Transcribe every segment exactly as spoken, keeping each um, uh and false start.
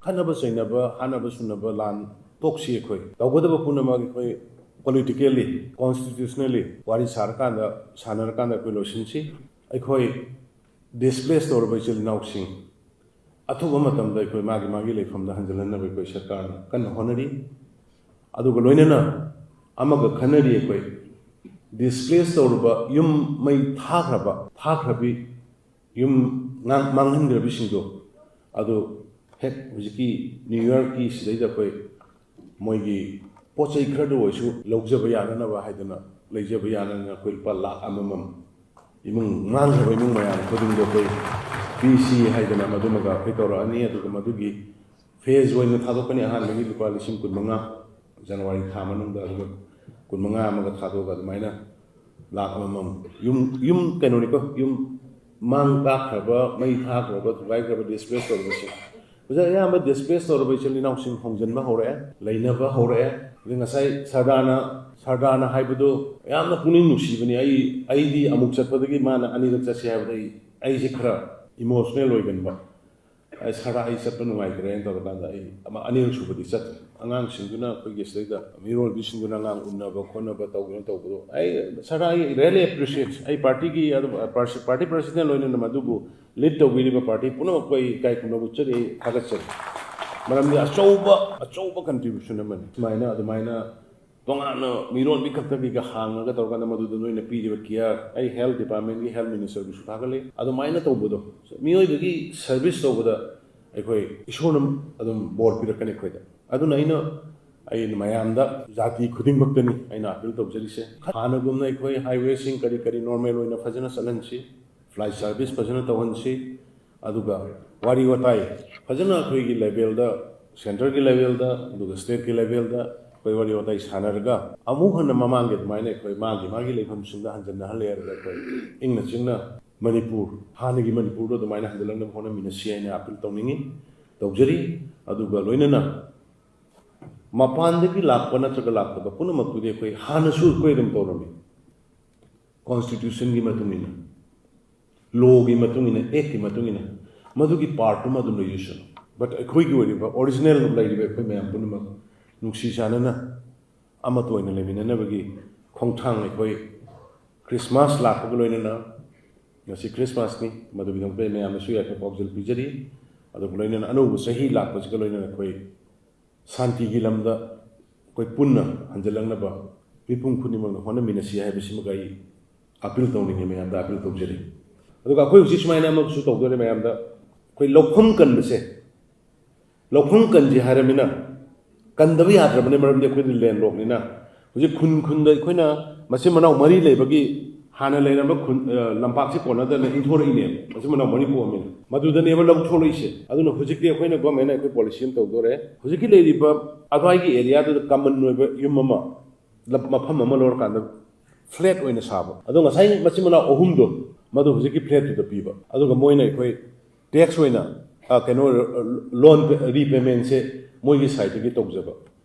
ꯈꯠꯅꯕ ꯆꯩꯅꯕ, ꯍꯥꯠꯅꯕ ꯁꯨꯅꯕ ꯂꯥꯟ ꯇꯣꯛꯁꯤ꯫ ꯑꯩꯈꯣꯏ ꯇꯧꯒꯗꯕ ꯄꯨꯝꯅꯃꯛ ꯑꯩꯈꯣꯏ politically, constitutionally ꯋꯥꯔꯤ ꯁꯥꯔꯀꯥꯟꯗ, ꯁꯥꯟꯅꯔꯀꯥꯟꯗ ꯑꯩꯈꯣꯏ ꯂꯣꯏꯁꯤꯟꯁꯤ꯫ ꯑꯩꯈꯣꯏ displace ꯇꯧꯔꯕ ꯏꯆꯤꯜ ꯏꯅꯥꯎꯁꯤꯡ ꯑꯊꯨꯕ ꯃꯇꯝꯗ ꯑꯩꯈꯣꯏ ꯃꯥꯒꯤ ꯃꯥꯒꯤ ꯂꯩꯐꯝꯗ ꯍꯟꯖꯤꯜꯍꯟꯅꯕ ꯑꯩꯈꯣꯏ ꯁꯔꯀꯥꯔꯅ ꯀꯟꯅ ꯍꯣꯠꯅꯔꯤ꯫ ꯑꯗꯨꯒ ꯂꯣꯏꯅꯅ ꯑꯃꯒ ꯈꯟꯅꯔꯤ ꯑꯩꯈꯣꯏ, displace ꯇꯧꯔꯕ, ꯌꯨꯝ ꯃꯩ ꯊꯥꯈ꯭ꯔꯕ, ꯊꯥꯈ꯭ꯔꯕꯤ, ꯌꯨꯝ ꯉꯥꯡ-, ꯃꯥꯡꯍꯟꯈ꯭ꯔꯕꯤꯁꯤꯡꯗꯣ, ꯑꯗꯨ ꯍꯦꯛ ꯍꯧꯖꯤꯛꯀꯤ ꯅ꯭ꯌꯨ ꯌꯔꯀꯤ ꯁꯤꯗꯩꯗ ꯑꯩꯈꯣꯏ ꯃꯣꯏꯒꯤ ꯄꯣꯠ ꯆꯩ ꯈꯔꯗ ꯑꯣꯏꯔꯁꯨ ꯂꯧꯖꯕ ꯌꯥꯅꯅꯕ ꯍꯥꯏꯗꯅ, ꯂꯩꯖꯕ ꯌꯥꯅꯅ ꯑꯩꯈꯣꯏ ꯂꯨꯄꯥ ꯂꯥꯈ ꯑꯃꯃꯝ, ꯏꯃꯨꯡ ꯃꯥꯡꯈ꯭ꯔꯕ ꯏꯃꯨꯡ ꯃꯌꯥꯝ ꯈꯨꯗꯤꯡꯗꯣ ꯑꯩꯈꯣꯏ ꯄꯤꯁꯤ ꯍꯥꯏꯗꯅ ꯃꯗꯨꯃꯒ ꯑꯩꯈꯣꯏ ꯇꯧꯔꯛꯑꯅꯤ꯫ ꯑꯗꯨꯒ ꯃꯗꯨꯒꯤ phase ꯑꯣꯏꯅ ꯊꯥꯗꯣꯛꯀꯅꯤ꯫ ꯑꯍꯥꯟꯕꯒꯤ ꯂꯨꯄꯥ ꯂꯤꯁꯤꯡ ꯀꯨꯟꯃꯉꯥ ꯖꯅꯋꯥꯔꯤ ꯊꯥ ꯃꯅꯨꯡꯗ, ꯑꯗꯨꯒ ꯀꯨꯟꯃꯉꯥ ꯑꯃꯒ ꯊꯥꯗꯣꯛꯑꯒ ꯑꯗꯨꯃꯥꯏꯅ ꯂꯥꯈ ꯑꯃꯃꯝ꯫ ꯌꯨꯝ, ꯌꯨꯝ ꯀꯩꯅꯣꯅꯤꯀꯣ, ꯌꯨꯝ ꯃꯥꯡ ꯇꯥꯛꯈ꯭ꯔꯕ, ꯃꯩ ꯊꯥꯈ꯭ꯔꯕ, ꯊꯨꯒꯥꯏꯈ꯭ꯔꯕ, displace ꯇꯧꯔꯕꯁꯤꯡ꯫ ꯍꯧꯖꯤꯛ ꯑꯌꯥꯝꯕ displace ꯇꯧꯔꯕ ꯏꯆꯤꯜ ꯏꯅꯥꯎꯁꯤꯡ ꯍꯣꯡꯖꯤꯟꯕ ꯍꯧꯔꯛꯑꯦ, ꯂꯩꯅꯕ ꯍꯧꯔꯛꯑꯦ꯫ ꯑꯗꯩ ꯉꯁꯥꯏ ꯁꯔꯗꯥꯅ, ꯁꯔꯗꯥꯅ ꯍꯥꯏꯕꯗꯣ ꯌꯥꯝꯅ ꯄꯨꯛꯅꯤꯡ ꯅꯨꯡꯁꯤꯕꯅꯤ꯫ ꯑꯩ, ꯑꯩꯗꯤ ꯑꯃꯨꯛ ꯆꯠꯄꯗꯒꯤ ꯃꯥꯅ ꯑꯅꯤꯔꯛ ꯆꯠꯁꯦ ꯍꯥꯏꯕꯗ ꯑꯩ, ꯑꯩꯁꯦ ꯈꯔ emotional ꯑꯣꯏꯒꯟꯕ꯫ ꯑꯩ ꯁꯔꯗꯥ, ꯑꯩ ꯆꯠꯄ ꯅꯨꯡꯉꯥꯏꯇ꯭ꯔꯦꯅ ꯇꯧꯔꯀꯥꯟꯗ ꯑꯩ ꯑꯃ, ꯑꯅꯤꯔꯛ ꯁꯨꯕꯗꯤ ꯆꯠꯇ꯭ꯔꯦ꯫ ꯑꯉꯥꯡꯁꯤꯡꯗꯨꯅ, ꯑꯩꯈꯣꯏꯒꯤ ꯁꯤꯗꯩꯗ ꯃꯤꯔꯣꯟꯕꯤꯁꯤꯡꯗꯨꯅ ꯑꯉꯥꯡ ꯎꯅꯕ ꯈꯣꯠꯅꯕ ꯇꯧꯗꯅ ꯇꯧꯕꯗꯣ, ꯑꯩ, ꯁꯔꯗꯥ, I really appreciate꯫ ꯑꯩ ꯄꯥꯔꯇꯤꯒꯤ ꯑꯗꯨꯝ, ꯄꯥꯔꯁ-, ꯄꯥꯔꯇꯤ ꯄ꯭ꯔꯁꯤꯗꯦꯟ ꯑꯣꯏꯅ ꯑꯗꯨꯝ ꯑꯗꯨꯕꯨ lead ꯇꯧꯕꯤꯔꯤꯕ ꯄꯥꯔꯇꯤ ꯄꯨꯝꯅꯃꯛꯄꯨ ꯑꯩ ꯏꯀꯥꯏ ꯈꯨꯝꯅꯕ ꯎꯠꯆꯔꯤ, ꯑꯩ ꯊꯥꯒꯠꯆꯔꯤ꯫ ꯃꯔꯝꯗꯤ ꯑꯆꯧꯕ, ꯑꯆꯧꯕ contribution ꯑꯃꯅꯤ꯫ ꯁꯨꯃꯥꯏꯅ, ꯑꯗꯨꯃꯥꯏꯅ ꯇꯣꯉꯥꯟꯅ ꯃꯤꯔꯣꯟꯕꯤ ꯈꯛꯇꯒꯤꯒ ꯍꯥꯡꯉꯒ ꯇꯧꯔꯀꯥꯟꯗ ꯃꯗꯨꯗ ꯅꯣꯏꯅ ꯄꯤꯔꯤꯕ care, ꯑꯩ health department ꯀꯤ health minister ꯕꯨꯁꯨ ꯊꯥꯒꯠꯂꯤ꯫ ꯑꯗꯨꯃꯥꯏꯅ ꯇꯧꯕꯗꯣ, ꯃꯤꯑꯣꯏꯕꯒꯤ service ꯇꯧꯕꯗ ꯑꯩꯈꯣꯏ ꯏꯁꯣꯔꯅ ꯑꯗꯨꯝ ꯕꯣꯔ ꯄꯤꯔꯛꯀꯅꯤ ꯑꯩꯈꯣꯏꯗ꯫ ꯑꯗꯨꯅ ꯑꯩꯅ, ꯑꯩꯅ ꯃꯌꯥꯝꯗ, ꯖꯥꯇꯤ ꯈꯨꯗꯤꯡꯃꯛꯇꯅꯤ ꯑꯩꯅ appeal ꯇꯧꯖꯔꯤꯁꯦ꯫ ꯍꯥꯟꯅꯒꯨꯝꯅ ꯑꯩꯈꯣꯏ highway ꯁꯤꯡ ꯀꯔꯤ ꯀꯔꯤ normal ꯑꯣꯏꯅ ꯐꯖꯅ ꯆꯠꯍꯟꯁꯤ, flight service ꯐꯖꯅ ꯇꯧꯍꯟꯁꯤ, ꯑꯗꯨꯒ ꯋꯥꯔꯤ ꯋꯥꯇꯥꯏ ꯐꯖꯅ ꯑꯩꯈꯣꯏꯒꯤ level ꯗ, centre ꯒꯤ level ꯗ, ꯑꯗꯨꯒ state ꯀꯤ level ꯗ ꯑꯩꯈꯣꯏ ꯋꯥꯔꯤ ꯋꯥꯇꯥꯏ ꯁꯥꯟꯅꯔꯒ ꯑꯃꯨꯛ ꯍꯟꯅ ꯃꯃꯥꯡꯒꯤ ꯑꯗꯨꯃꯥꯏꯅ ꯑꯩꯈꯣꯏ ꯃꯥꯒꯤ ꯃꯥꯒꯤ ꯂꯩꯐꯝꯁꯤꯡꯗ ꯍꯟꯖꯤꯟꯅꯍꯜꯂꯦ ꯍꯥꯏꯔꯒ ꯑꯩꯈꯣꯏ ꯏꯪꯅ ꯆꯤꯛꯅ ꯃꯅꯤꯄꯨꯔ, ꯍꯥꯟꯅꯒꯤ ꯃꯅꯤꯄꯨꯔꯗꯣ ꯑꯗꯨꯃꯥꯏꯅ ꯍꯟꯖꯤꯜꯂꯛꯅꯕ ꯍꯣꯠꯅꯃꯤꯟꯅꯁꯤ ꯍꯥꯏꯅ appeal ꯇꯧꯅꯤꯡꯉꯤ, ꯇꯧꯖꯔꯤ꯫ ꯑꯗꯨꯒ ꯂꯣꯏꯅꯅ ꯃꯄꯥꯟꯗꯒꯤ ꯂꯥꯛꯄ ꯅꯠꯇ꯭ꯔꯒ ꯂꯥꯛꯇꯕ ꯄꯨꯝꯅꯃꯛꯇꯨꯗꯤ ꯑꯩꯈꯣꯏ ꯍꯥꯟꯅꯁꯨ ꯑꯩꯈꯣꯏ ꯑꯗꯨꯝ ꯇꯧꯔꯝꯃꯤ꯫ Constitution ꯒꯤ ꯃꯇꯨꯡ ꯏꯟꯅ, law ꯒꯤ ꯃꯇꯨꯡ ꯏꯟꯅ, act ꯀꯤ ꯃꯇꯨꯡ ꯏꯟꯅ ꯃꯗꯨꯒꯤ part ꯇꯨꯃ ꯑꯗꯨꯝ ꯂꯩꯖꯁꯅꯨ꯫ But ꯑꯩꯈꯣꯏꯒꯤ ꯑꯣꯏꯔꯤꯕ original ꯂꯩꯔꯤꯕ ꯑꯩꯈꯣꯏ ꯃꯌꯥꯝ ꯄꯨꯝꯅꯃꯛ ꯅꯨꯡꯁꯤ ꯆꯥꯟꯅꯅ ꯑꯃꯠꯇ ꯑꯣꯏꯅ ꯂꯩꯃꯤꯟꯅꯅꯕꯒꯤ ꯈꯣꯡꯊꯥꯡ ꯑꯩꯈꯣꯏ Christmas ꯂꯥꯛꯄꯒ ꯂꯣꯏꯅꯅ, ꯉꯁꯤ Christmasꯅꯤ, ꯃꯗꯨꯒꯤꯗꯃꯛꯇ ꯑꯩ ꯃꯌꯥꯝꯗꯁꯨ ꯌꯥꯏꯐ ꯄꯥꯎꯖꯦꯜ ꯄꯤꯖꯔꯤ꯫ ꯑꯗꯨꯒ ꯂꯣꯏꯅꯅ ꯑꯅꯧꯕ ꯆꯍꯤ ꯂꯥꯛꯄꯁꯤꯒ ꯂꯣꯏꯅꯅ ꯑꯩꯈꯣꯏ ꯁꯥꯟꯇꯤꯒꯤ ꯂꯝꯗ ꯑꯩꯈꯣꯏ ꯄꯨꯟꯅ ꯍꯟꯖꯤꯜꯂꯛꯅꯕ ꯃꯤꯄꯨꯝ ꯈꯨꯗꯤꯡꯃꯛꯅ ꯍꯣꯠꯅꯃꯤꯟꯅꯁꯤ ꯍꯥꯏꯕꯁꯤꯃꯒ ꯑꯩ appeal ꯇꯧꯅꯤꯡꯉꯤ, ꯃꯌꯥꯝꯗ appeal ꯇꯧꯖꯔꯤ꯫ ꯑꯗꯨꯒ ꯑꯩꯈꯣꯏ ꯍꯧꯖꯤꯛ ꯁꯨꯃꯥꯏꯅ ꯑꯃꯁꯨ ꯇꯧꯗꯣꯔꯦ ꯃꯌꯥꯝꯗ, ꯑꯩꯈꯣꯏ ꯂꯧꯐꯝ ꯀꯟꯕꯁꯦ, ꯂꯧꯐꯝ ꯀꯟꯁꯤ ꯍꯥꯏꯔꯃꯤꯅ ꯀꯟꯗꯕ ꯌꯥꯗ꯭ꯔꯕꯅꯤ, ꯃꯔꯝꯗꯤ ꯑꯩꯈꯣꯏꯗꯤ landlockꯅꯤꯅ꯫ ꯍꯧꯖꯤꯛ ꯈꯨꯟ ꯈꯨꯟꯗ ꯑꯩꯈꯣꯏꯅ ꯃꯆꯤꯟ ꯃꯅꯥꯎ ꯃꯔꯤ ꯂꯩꯕꯒꯤ ꯍꯥꯟꯅ ꯂꯩꯔꯝꯕ ꯈꯨꯟ, ꯑ, ꯂꯝꯄꯥꯛꯁꯤ ꯀꯣꯟꯅꯗꯅ ꯏꯟꯊꯣꯔꯛꯏꯅꯦꯕ, ꯃꯆꯤꯟ ꯃꯅꯥꯎ ꯃꯔꯤ ꯄꯣꯛꯑꯃꯤꯅ꯫ ꯃꯗꯨꯗꯅꯦꯕ ꯂꯧꯊꯣꯛꯂꯛꯏꯁꯦ꯫ ꯑꯗꯨꯅ ꯍꯧꯖꯤꯛꯇꯤ ꯑꯩꯈꯣꯏꯅ governmentꯅ ꯑꯩꯈꯣꯏ policy ꯑꯃ ꯇꯧꯗꯣꯔꯦ꯫ ꯍꯧꯖꯤꯛꯀꯤ ꯂꯩꯔꯤꯕ ꯑꯗ꯭ꯋꯥꯏꯒꯤ areaꯗꯨꯗ common ꯑꯣꯏꯕ ꯌꯨꯝ ꯑꯃ, ꯂꯝ, ꯃꯐꯝ ꯑꯃ ꯂꯧꯔꯀꯥꯟꯗ flat ꯑꯣꯏꯅ ꯁꯥꯕ꯫ ꯑꯗꯣ ꯉꯁꯥꯏ ꯃꯆꯤꯟ ꯃꯅꯥꯎ ꯑꯍꯨꯝꯗꯣ, ꯃꯗꯨ ꯍꯧꯖꯤꯛꯀꯤ flatꯇꯨꯗ ꯄꯤꯕ꯫ ꯑꯗꯨꯒ ꯃꯣꯏꯅ ꯑꯩꯈꯣꯏ tax ꯑꯣꯏꯅ, ꯑ, ꯀꯩꯅꯣ, loan repaymentꯁꯦ ꯃꯣꯏꯒꯤ sideꯇꯒꯤ ꯇꯧꯖꯕ꯫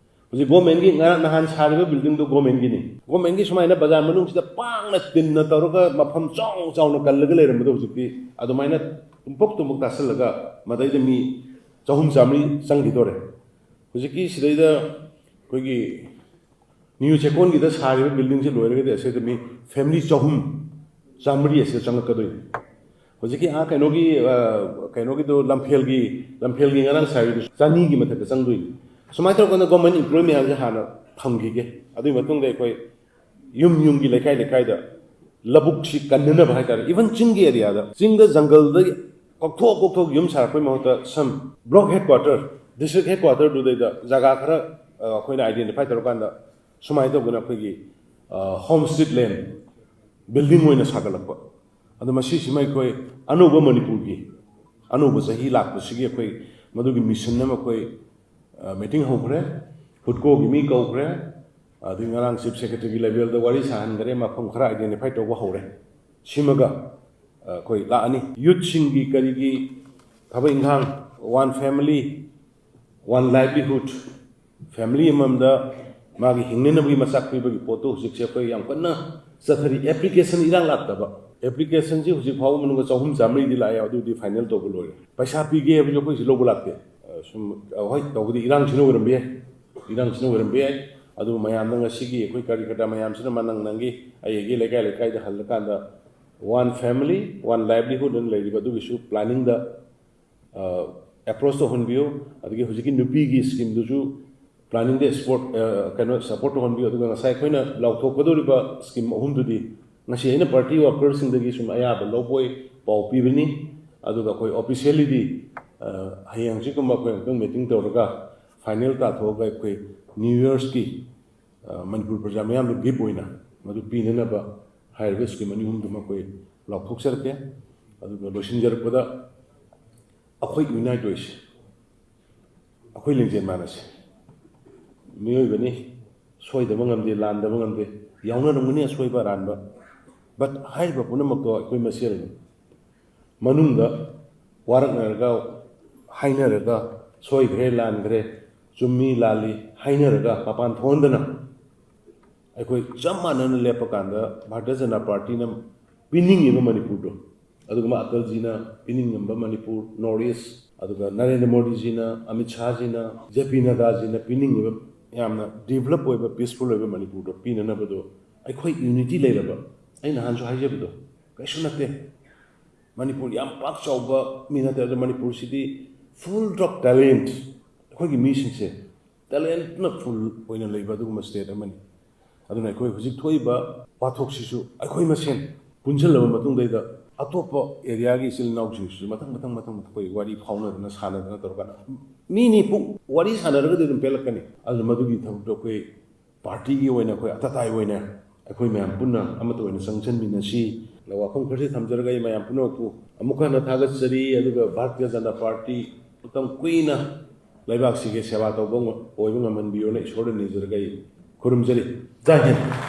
ꯍꯧꯖꯤꯛ governmentꯀꯤ ꯉꯔꯥꯡ ꯅꯍꯥꯟ ꯁꯥꯔꯤꯕ buildingꯗꯣ governmentꯀꯤꯅꯤ꯫ Governmentꯀꯤ ꯁꯨꯃꯥꯏꯅ ꯕꯖꯥꯔ ꯃꯅꯨꯡꯁꯤꯗ ꯄꯥꯛꯅ ꯇꯤꯟꯅ ꯇꯧꯔꯒ ꯃꯐꯝ ꯆꯥꯎ ꯆꯥꯎꯅ ꯀꯜꯂꯒ ꯂꯩꯔꯝꯕꯗꯣ ꯍꯧꯖꯤꯛꯇꯤ ꯑꯗꯨꯃꯥꯏꯅ ꯇꯨꯝꯄꯣꯛ ꯇꯨꯝꯄꯣꯛ ꯇꯥꯁꯜꯂꯒ ꯃꯗꯩꯗ ꯃꯤ ꯆꯍꯨꯝ ꯆꯥꯝꯃꯔꯤ ꯆꯪꯈꯤꯗꯣꯔꯦ꯫ ꯍꯧꯖꯤꯛꯀꯤ ꯁꯤꯗꯩꯗ ꯑꯩꯈꯣꯏꯒꯤ ꯅ꯭ꯌꯨ ꯆꯦꯛꯀꯣꯟꯒꯤꯗ ꯁꯥꯔꯤꯕ buildingꯁꯦ ꯂꯣꯏꯔꯒꯗꯤ ꯑꯁꯤꯗ ꯃꯤ family ꯆꯍꯨꯝ, ꯆꯥꯝꯃꯔꯤ ꯑꯁꯤꯗ ꯆꯪꯉꯛꯀꯗꯣꯏꯅꯤ꯫ ꯍꯧꯖꯤꯛꯀꯤ ꯑꯥ ꯀꯩꯅꯣꯒꯤ, ꯑ, ꯀꯩꯅꯣꯒꯤꯗꯣ ꯂꯝꯐꯦꯜꯒꯤ, ꯂꯝꯐꯦꯜꯒꯤ ꯉꯔꯥꯡ ꯁꯥꯔꯤꯗꯣ ꯆꯅꯤꯒꯤ ꯃꯊꯛꯇ ꯆꯪꯗꯣꯏꯅꯤ꯫ ꯁꯨꯃꯥꯏꯅ ꯇꯧꯔꯀꯥꯟꯗ government employee ꯃꯌꯥꯝꯁꯦ ꯍꯥꯟꯅ ꯊꯝꯈꯤꯒꯦ꯫ ꯑꯗꯨꯒꯤ ꯃꯇꯨꯡꯗ ꯑꯩꯈꯣꯏ ꯌꯨꯝ ꯌꯨꯝꯒꯤ, ꯂꯩꯀꯥꯏ ꯂꯩꯀꯥꯏꯗ ꯂꯧꯕꯨꯛꯁꯤ ꯀꯟꯅꯅꯕ ꯍꯥꯏꯇꯥꯔꯦ꯫ Even ꯆꯤꯡꯒꯤ areaꯗ, ꯆꯤꯡꯗ ꯖꯪꯒꯜꯗ ꯀꯣꯛꯊꯣꯛ ꯀꯣꯛꯊꯣꯛ ꯌꯨꯝ ꯁꯥꯔꯛꯄꯩ ꯃꯍꯨꯠꯇ some block headquarter, district headquarterꯗꯨꯗꯩꯗ ꯖꯒꯥ ꯈꯔ, ꯑ, ꯑꯩꯈꯣꯏꯅ identify ꯇꯧꯔꯀꯥꯟꯗ ꯁꯨꯃꯥꯏꯅ ꯇꯧꯗꯅ ꯑꯩꯈꯣꯏꯒꯤ, ꯑ, homestead land building ꯑꯣꯏꯅ ꯁꯥꯒꯠꯂꯛꯄ꯫ ꯑꯗꯣ ꯃꯁꯤꯁꯤꯃ ꯑꯩꯈꯣꯏ ꯑꯅꯧꯕ ꯃꯅꯤꯄꯨꯔꯒꯤ ꯑꯅꯧꯕ ꯆꯍꯤ ꯂꯥꯛꯄꯁꯤꯒꯤ ꯑꯩꯈꯣꯏ ꯃꯗꯨꯒꯤ mission ꯑꯃ ꯑꯩꯈꯣꯏ, ꯑ, meeting ꯍꯧꯈ꯭ꯔꯦ꯫ HUDCOꯒꯤ ꯃꯤ ꯀꯧꯈ꯭ꯔꯦ꯫ ꯑꯗꯨꯒꯤ ꯉꯔꯥꯡ Chief Secretaryꯒꯤ levelꯗ ꯋꯥꯔꯤ ꯁꯥꯍꯟꯈ꯭ꯔꯦ, ꯃꯐꯝ ꯈꯔ identify ꯇꯧꯕ ꯍꯧꯔꯦ꯫ ꯁꯤꯃꯒ, ꯑ, ꯑꯩꯈꯣꯏ ꯂꯥꯛꯑꯅꯤ꯫ Youthꯁꯤꯡꯒꯤ ꯀꯔꯤꯒꯤ ꯊꯕꯛ ꯏꯪꯈꯥꯡ, one family, one livelihood, family ꯑꯃꯃꯝꯗ ꯃꯥꯒꯤ ꯍꯤꯡꯅꯅꯕꯒꯤ ꯃꯆꯥꯛ ꯄꯤꯕꯒꯤ ꯄꯣꯠꯇꯨ ꯍꯧꯖꯤꯛꯁꯦ ꯑꯩꯈꯣꯏ ꯌꯥꯝ ꯀꯟꯅ ꯆꯠꯊꯔꯤ꯫ Application ꯏꯔꯥꯡ ꯂꯥꯛꯇꯕ, ꯑꯦꯄ꯭ꯂꯤꯀꯦꯁꯟꯁꯤ ꯍꯧꯖꯤꯛ ꯐꯥꯎꯕ ꯃꯅꯨꯡꯗ ꯆꯍꯨꯝ ꯆꯥꯃꯔꯤꯗꯤ ꯂꯥꯛꯑꯦ, ꯑꯗꯨꯗꯤ ꯐꯥꯏꯅꯦꯜ ꯇꯧꯕ ꯂꯣꯏꯔꯦ꯫ ꯄꯩꯁꯥ ꯄꯤꯒꯦ ꯍꯥꯏꯕꯁꯨ ꯑꯩꯈꯣꯏꯁꯤ ꯂꯧꯕ ꯂꯥꯛꯇꯦ꯫ ꯑ, ꯁꯨꯝ, ꯑ, ꯍꯣꯏ, ꯇꯧꯕꯗꯤ ꯏꯔꯥꯡꯁꯤꯅ ꯑꯣꯏꯔꯝꯕ ꯌꯥꯏ, ꯏꯔꯥꯡꯁꯤꯅ ꯑꯣꯏꯔꯝꯕ ꯌꯥꯏ꯫ ꯑꯗꯨ ꯃꯌꯥꯝꯗ ꯉꯁꯤꯒꯤ ꯑꯩꯈꯣꯏ ꯀꯥꯔꯤꯀꯔꯇꯥ ꯃꯌꯥꯝꯁꯤꯅ ꯃꯅꯪ ꯅꯪꯒꯤ ꯑꯩ ꯑꯩꯒꯤ ꯂꯩꯀꯥꯏ ꯂꯩꯀꯥꯏꯗ ꯍꯜꯂꯀꯥꯟꯗ one family, one livelihood ꯑꯅ ꯂꯩꯔꯤꯕ ꯑꯗꯨꯒꯤꯁꯨ ꯄ꯭ꯂꯥꯅꯤꯡꯗ, ꯑ, ꯑꯦꯄ꯭ꯔꯣꯆ ꯇꯧꯍꯟꯕꯤꯌꯨ꯫ ꯑꯗꯒꯤ ꯍꯧꯖꯤꯛꯀꯤ ꯅꯨꯄꯤꯒꯤ ꯁ꯭ꯀꯤꯝꯗꯨꯁꯨ ꯄ꯭ꯂꯥꯅꯤꯡꯗ ꯁꯄꯣꯔꯠ, ꯑ, ꯀꯩꯅꯣ, ꯁꯄꯣꯔꯠ ꯇꯧꯍꯟꯕꯤꯌꯨ꯫ ꯑꯗꯨꯒ ꯉꯁꯥꯏ ꯑꯩꯈꯣꯏꯅ ꯂꯥꯎꯊꯣꯛꯀꯗꯧꯔꯤꯕ ꯁ꯭ꯀꯤꯝ ꯑꯍꯨꯝꯗꯨꯗꯤ ꯉꯁꯤ ꯑꯩꯅ ꯄꯥꯔꯇꯤ ꯋꯥꯔꯀꯔꯁꯤꯡꯗꯒꯤ ꯁꯨꯝ ꯑꯌꯥꯕ ꯂꯧꯕꯣꯏ ꯄꯥꯎ ꯄꯤꯕꯅꯤ꯫ ꯑꯗꯨꯒ ꯑꯩꯈꯣꯏ ꯑꯣꯐꯤꯁꯤꯌꯦꯜꯂꯤꯗꯤ, ꯑ, ꯍꯌꯦꯡ ꯍꯧꯖꯤꯛꯀꯨꯝꯕ ꯑꯩꯈꯣꯏ ꯑꯃꯨꯛꯇꯪ ꯃꯤꯇꯤꯡ ꯇꯧꯔꯒ ꯐꯥꯏꯅꯦꯜ ꯇꯥꯊꯣꯛꯑꯒ ꯑꯩꯈꯣꯏ ꯅ꯭ꯌꯨ ꯌꯔꯁꯀꯤ, ꯑ, ꯃꯅꯤꯄꯨꯔ ꯄ꯭ꯔꯖꯥ ꯃꯌꯥꯝꯗ ꯒꯤꯐ ꯑꯣꯏꯅ ꯃꯗꯨ ꯄꯤꯅꯅꯕ ꯍꯥꯏꯔꯤꯕ ꯁ꯭ꯀꯤꯝ ꯑꯅꯤ ꯑꯍꯨꯝꯗꯨꯃ ꯑꯩꯈꯣꯏ ꯂꯥꯎꯊꯣꯛꯆꯔꯛꯀꯦ꯫ ꯑꯗꯨꯒ ꯂꯣꯏꯁꯤꯟꯖꯔꯛꯄꯗ ꯑꯩꯈꯣꯏ ꯌꯨꯅꯥꯏꯠ ꯑꯣꯏꯁꯤ, ꯑꯩꯈꯣꯏ ꯂꯤꯡꯖꯦꯜ ꯃꯥꯟꯅꯁꯤ꯫ ꯃꯤꯑꯣꯏꯕꯅꯤ, ꯁꯣꯏꯗꯕ ꯉꯝꯗꯦ, ꯂꯥꯟꯗꯕ ꯉꯝꯗꯦ, ꯌꯥꯎꯅꯔꯝꯒꯅꯤ ꯑꯁꯣꯏꯕ ꯑꯔꯥꯟꯕ, ꯕꯠ ꯍꯥꯏꯔꯤꯕ ꯄꯨꯝꯅꯃꯛꯇꯣ ꯑꯩꯈꯣꯏ ꯃꯁꯦꯜꯅꯤ꯫ ꯃꯅꯨꯡꯗ ꯋꯥꯔꯛꯅꯔꯒ, ꯍꯥꯏꯅꯔꯒ, ꯁꯣꯏꯈ꯭ꯔꯦ, ꯂꯥꯟꯈ꯭ꯔꯦ, ꯆꯨꯝꯃꯤ, ꯂꯥꯜꯂꯤ ꯍꯥꯏꯅꯔꯒ ꯃꯄꯥꯟ ꯊꯣꯛꯍꯟꯗꯅ ꯑꯩꯈꯣꯏ ꯆꯞ ꯃꯥꯟꯅꯅ ꯂꯦꯞꯄ ꯀꯥꯟꯗ ꯚꯥꯔꯇꯤꯌ ꯖꯅꯇꯥ ꯄꯥꯔꯇꯤꯅ ꯄꯤꯅꯤꯡꯉꯤꯕ ꯃꯅꯤꯄꯨꯔꯗꯣ, ꯑꯗꯨꯒꯨꯝꯕ ꯑꯇꯜꯖꯤꯅ ꯄꯤꯅꯤꯡꯉꯝꯕ ꯃꯅꯤꯄꯨꯔ, ꯅꯣꯔꯠ ꯏꯁ, ꯑꯗꯨꯒ ꯅꯔꯦꯟꯗ꯭ꯔ ꯃꯣꯗꯤꯖꯤꯅ, ꯑꯃꯤꯠ ꯁꯥꯍꯖꯤꯅ, ꯖꯦ ꯄꯤ ꯅꯗꯥꯖꯤꯅ ꯄꯤꯅꯤꯡꯉꯤꯕ ꯌꯥꯝꯅ ꯗꯤꯕꯂꯞ ꯑꯣꯏꯕ, ꯄꯤꯁꯐꯨꯜ ꯑꯣꯏꯕ ꯃꯅꯤꯄꯨꯔꯗꯣ ꯄꯤꯅꯅꯕꯗꯣ ꯑꯩꯈꯣꯏ ꯌꯨꯅꯤꯇꯤ ꯂꯩꯔꯕ, ꯑꯩ ꯅꯍꯥꯟꯁꯨ ꯍꯥꯏꯖꯕꯗꯣ, ꯀꯩꯁꯨ ꯅꯠꯇꯦ꯫ ꯃꯅꯤꯄꯨꯔ ꯌꯥꯝ ꯄꯥꯛ ꯆꯥꯎꯕ ꯃꯤ ꯅꯠꯇꯦ, ꯑꯗꯣ ꯃꯅꯤꯄꯨꯔꯁꯤꯗꯤ full of talent, ꯑꯩꯈꯣꯏꯒꯤ ꯃꯤꯁꯤꯡꯁꯦ ꯇꯦꯂꯦꯟꯠꯅ ꯐꯨꯜ ꯑꯣꯏꯅ ꯂꯩꯕ ꯑꯗꯨꯒꯨꯝꯕ ꯁ꯭ꯇꯦꯠ ꯑꯃꯅꯤ꯫ ꯑꯗꯨꯅ ꯑꯩꯈꯣꯏ ꯍꯧꯖꯤꯛ ꯊꯣꯛꯏꯕ ꯋꯥꯊꯣꯛꯁꯤꯁꯨ ꯑꯩꯈꯣꯏ ꯃꯁꯦꯟ ꯄꯨꯟꯁꯤꯜꯂꯕ ꯃꯇꯨꯡꯗꯩꯗ ꯑꯇꯣꯞꯄ ꯑꯦꯔꯤꯌꯥꯒꯤ ꯏꯆꯤꯜ ꯏꯅꯥꯎꯁꯤꯡꯁꯤꯁꯨ ꯃꯊꯪ ꯃꯊꯪ ꯃꯊꯪ ꯑꯩꯈꯣꯏ ꯋꯥꯔꯤ ꯐꯥꯎꯅꯗꯅ ꯁꯥꯟꯅꯗꯅ ꯇꯧꯔꯀꯥꯟꯗ ꯃꯤ ꯅꯤꯐꯨ ꯋꯥꯔꯤ ꯁꯥꯟꯅꯔꯒꯗꯤ ꯑꯗꯨꯝ ꯄꯦꯜꯂꯛꯀꯅꯤ꯫ ꯑꯗꯨꯅ ꯃꯗꯨꯒꯤ ꯊꯕꯛꯇꯣ ꯑꯩꯈꯣꯏ ꯄꯥꯔꯇꯤꯒꯤ ꯑꯣꯏꯅ ꯑꯩꯈꯣꯏ ꯑꯇꯇꯥꯏ ꯑꯣꯏꯅ ꯑꯩꯈꯣꯏ ꯃꯌꯥꯝ ꯄꯨꯟꯅ ꯑꯃꯠꯇ ꯑꯣꯏꯅ ꯆꯪꯁꯤꯟꯃꯤꯟꯅꯁꯤ꯫ ꯋꯥꯐꯝ ꯈꯔꯁꯤ ꯊꯝꯖꯔꯒ ꯑꯩ ꯃꯌꯥꯝ ꯄꯨꯝꯅꯃꯛꯄꯨ ꯑꯃꯨꯛ ꯍꯟꯅ ꯊꯥꯒꯠꯆꯔꯤ꯫ ꯑꯗꯨꯒ ꯚꯥꯔꯇꯤꯌ ꯖꯅꯇꯥ ꯄꯥꯔꯇꯤ ꯃꯇꯝ ꯀꯨꯏꯅ ꯂꯩꯕꯥꯛꯁꯤꯒꯤ ꯁꯦꯕꯥ ꯇꯧꯕ ꯑꯣꯏꯕ ꯉꯝꯍꯟꯕꯤꯌꯣꯅ ꯏꯁꯣꯔꯗ ꯅꯤꯖꯔꯒ ꯑꯩ ꯈꯨꯔꯨꯝꯖꯔꯤ꯫ ꯖꯥꯏ ꯍꯤꯟꯗ꯫